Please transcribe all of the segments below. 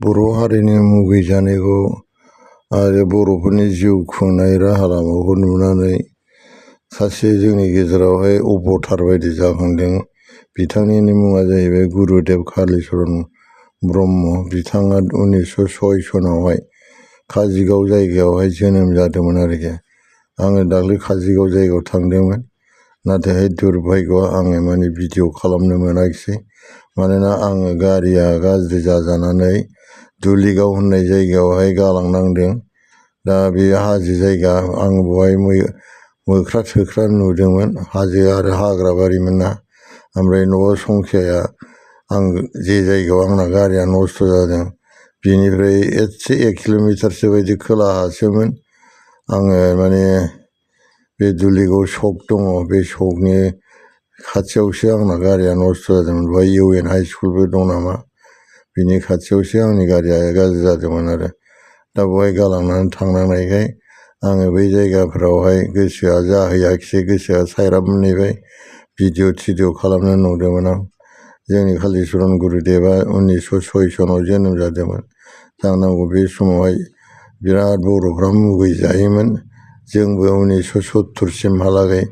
बर' हारिनि मुगै जानायखौ आरो बर'फोरनि जिउ खुंनाय राहा लामाखौ नुनानै सासे जोंनि गेजेरावहाय अबतार बायदि जाखांदों। बिथांनि मुङा जाहैबाय गुरुदेव कालिचरन ब्रह्म। बिथाङा 1906 सनावहाय काजिगाव जायगायावहाय जोनोम जादोंमोन आरोखि। आङो दाख्लै काजिगाव जायगायाव थांदोंमोन, नाथायहाय दुर्भाग्य आङो भिडिअ खालामनो मोनाखिसै। मानोना आङो गारिया गाज्रि जाजानानै दुलिगाव होननाय जायगायावहाय गालांनांदों। दा बे हाजो जायगा, आं बहाय मोख्रा थोख्रा नुदोंमोन। हाजो आरो हाग्रा बारिमोन ना। ओमफ्राय न' संख्याया आं जे जायगायाव आंना गारिया नस्थ' जादों बिनिफ्राय एसे 1 किल'मिटारसो बायदि खोलाहासोमोन। आङो बे दुलिगाव सक दङ, बे सकनि खाथियावसो आंना गारिया नस्थ' जादोंमोन। बेवहाय UN हाइ स्कुलबो दं नामा, बिनि खाथियावसो आंनि गारिया गाज्रि जादोंमोन आरो। दा बेवहाय गालांनानै थांनांनायखाय आङो बै जायगाफोरावहाय गोसोआ जाहैयाखिसै। गोसोआ सायराब मोनहैबाय। भिडिअ थिडिअ खालामनो नुदोंमोन आं। जोंनि कालिचरन गुरुदेबआ 1906 सनाव जोनोम जादोंमोन। जानांगौ बे समावहाय बिराद बर'फ्रा मुगै जायोमोन। जोंबो 1970 सिमहालागै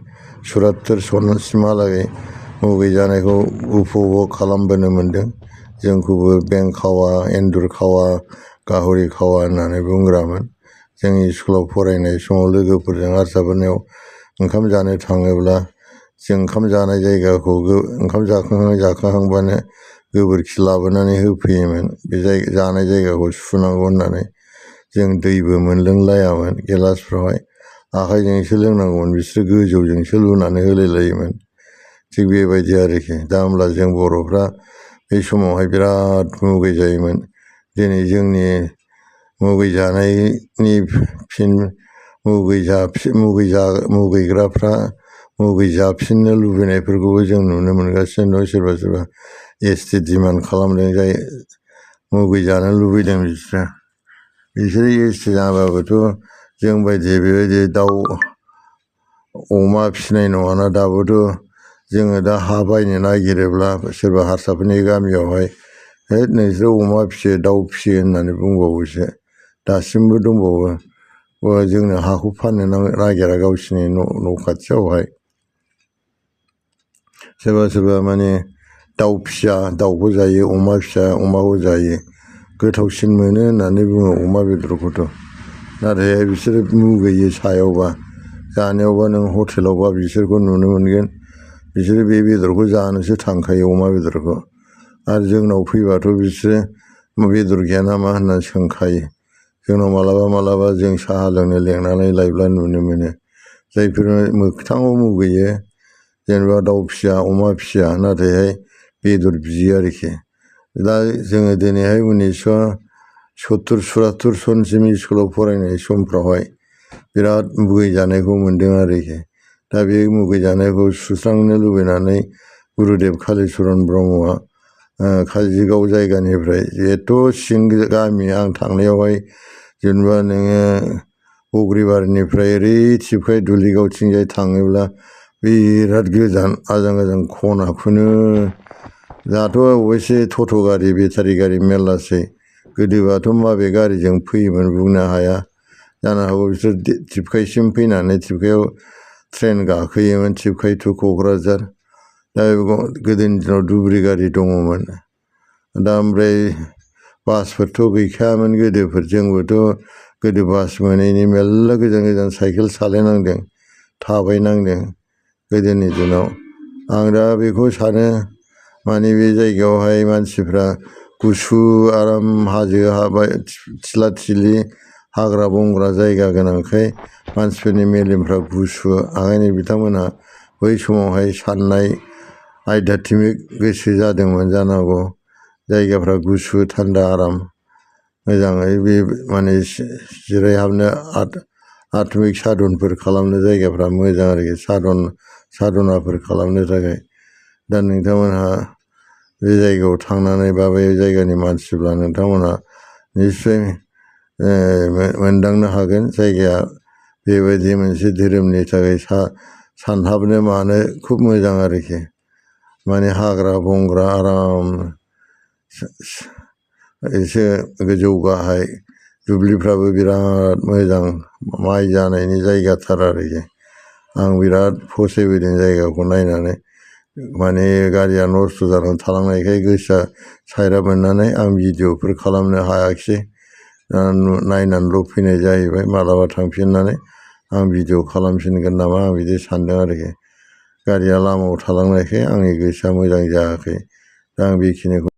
74 सनसिमहालागै मुगै जानायखौ उपभग खालामबोनो मोन्दों। जोंखौबो बें खावा, एन्जर खावा, गाहरि खावा होननानै बुंग्रामोन। जोंनि स्कुलाव फरायनाय समाव लोगोफोरजों हारसाफोरनियाव ओंखाम जानो थाङोब्ला जों ओंखाम जानाय जायगाखौ ओंखाम जाखांहांबानो गोबोरखि लाबोनानै होफैयोमोन। बे जानाय जायगाखौ सुनांगौ होननानै। जों दैबो मोनलोंलायामोन गिलासफ्रावहाय, आखाइजोंसो लोंनांगौमोन। बिसोरो गोजौजोंसो लुनानै होलाय लायोमोन। थिग बेबायदि आरोखि। दा होमब्ला जों बर'फ्रा बे समावहाय बिराद मुगै जायोमोन। दिनै जोंनि मुगैजानायनि फिन मुगैग्राफ्रा मुगै जाफिननो लुबैनायफोरखौबो जों नुनो मोनगासिनो दं। सोरबा सोरबा ST डिमान्ड खालामदों, जाय मुगै जानो लुबैदों बिसोरो ST जाबाबोथ' जोंबायदि बेबायदि दाउ अमा फिसिनाय नङाना। दाबोथ' जोङो दा हा बायनो नागिरोब्ला सोरबा हारसाफोरनि गामियावहाय हैद नोंसोरो अमा फिसियो, दाउ फिसियो होननानै बुंबावोसो। दासिमबो दंबावो। जोंनो हाखौ फाननो नागिरा गावसिनि न' खाथियावहाय। सोरबा सोरबा दाउ फिसिया, दाउखौ जायो, अमा फिसिया, अमाखौ जायो। गोथावसिन मोनो होननानै बुङो अमा बेदरखौथ'। नाथाय बिसोरो मुगैयो सायावबा। जानायावबा नों हटेलावबा बिसोरखौ नुनो मोनगोन, बिसोरो बे बेदरखौ जानोसो थांखायो, अमा बेदरखौ। आरो जोंनाव फैबाथ' बिसोरो बेदर गैया नामा होननानै सोंखायो। जोंनाव मालाबा मालाबा जों साहा लोंनो लेंनानै लायब्ला नुनो मोनो। जायफोर मोगथाङाव मुगैयो, जेनेबा दाउ फिसिया, अमा फिसिया, नाथायहाय बेदर बियो आरोखि। दा जोङो दिनैहाय 1970 74 सनसिम स्कुलाव फरायनाय समफ्रावहाय बिराद मुगै जानायखौ मोन्दों आरोखि। दा बे मुगै जानायखौ सुस्रांनो लुबैनानै गुरुदेब कालिचरन ब्रह्मआ काजिगाव जायगानिफ्राय एथ' सिं गामि, आं थांनायावहाय जेनेबा नोङो बग्रिबारिनिफ्राय ओरै थिफखाय दुलिगावथिंजाय थाङोब्ला बिराद गोजान, आजां गाजां खनाखौनो। दाथ' अबयसे टट' गारि, बेटारि गारि मेरलासै। गोदोबाथ' माबे गारिजों फैयोमोन बुंनो हाया। जानो हागौ बिसोर थिफखायसिम फैनानै थिफखायाव ट्रेन गाखोयोमोन, थिफखाय टु क'क्राझार। दा गोदोनि दिनाव दुब्रि गारि दङमोन। दा ओमफ्राय बासफोरथ' गैखायामोन गोदोफोर। जोंबोथ' गोदो बास मोनैनि मेरला गोजान गोजान साइकेल सालायनांदों, थाबायनांदों गोदोनि दिनाव। आं दा बेखौ सानो, बे जायगायावहाय मानसिफ्रा गुसु आराम, हाजो थिला थिलि, हाग्रा बंग्रा जायगा गोनांखाय मानसिफोरनि मेलेमफ्रा गुसु। ओंखायनो बिथांमोनहा बै समावहाय साननाय आध्यात्मिक गोसो जादोंमोन जानांगौ। जायगाफ्रा गुसु, थान्दा, आराम, मोजाङै बे जिरायहाबनो आत्मिक साधनफोर खालामनो जायगाफ्रा मोजां आरोखि, साधनाफोर खालामनो थाखाय। दा नोंथांमोनहा बे जायगायाव थांनानै बा बे जायगानि मानसिब्ला नोंथांमोनहा निस्सय मोनदांनो हागोन। जायगाया बेबायदि मोनसे धोरोमनि थाखाय सानहाबनो मानो खुब मोजां आरोखि। हाग्रा बंग्रा आराम एसे गोजौ गाहाय दुब्लिफ्राबो बिराद मोजां माइ जानायनि जायगाथार आरोखि आं बिराद फसायबोदों जायगाखौ नायनानै माने गारिया नस्थ' जानानै थालांनायखाय गोसोआ सायरा मोननानै आं भिडिअफोर खालामनो हायाखिसै नायनानैल' फैनाय जाहैबाय मालाबा थांफिननानै आं भिडिअ खालामफिनगोन नामा आं बिदि सानदों आरोखि गारिया लामायाव थालांनायखाय आंनि गोसोआ मोजां जायाखै दा आं बेखिनिखौ